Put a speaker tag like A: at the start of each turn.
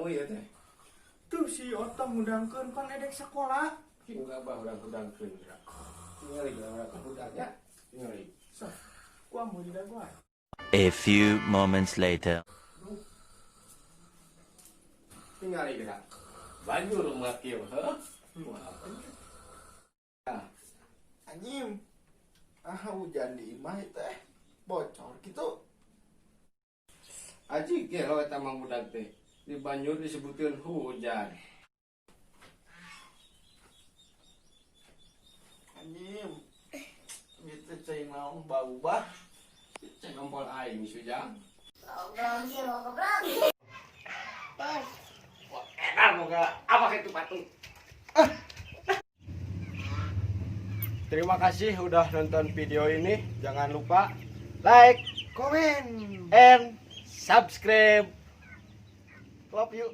A: ieu teh?
B: Tuh si Otong ngudangkeun pan edek sekolah.
A: Cing abah urang hudangkeun geura. Tingali geura urang hudang ya. Tingali.
B: Sok, ku ambu di dagoan.
C: A few moments later.
A: Tingali geura. Banjur rumah kieu, heuh. Wah,
B: Anjing. Ah, hujan di imah teh. Bocor gitu.
A: Aji gelo eta Mang Budak teh. Di banjur disebutkeun hujan.
B: Anjing. Gitu cai naon bau bah.
A: Cek kompol aing sujang. Wah, edan moga apa itu patung. Terima kasih udah nonton video ini. Jangan lupa like,
B: Komen.
A: and subscribe.
B: Love you.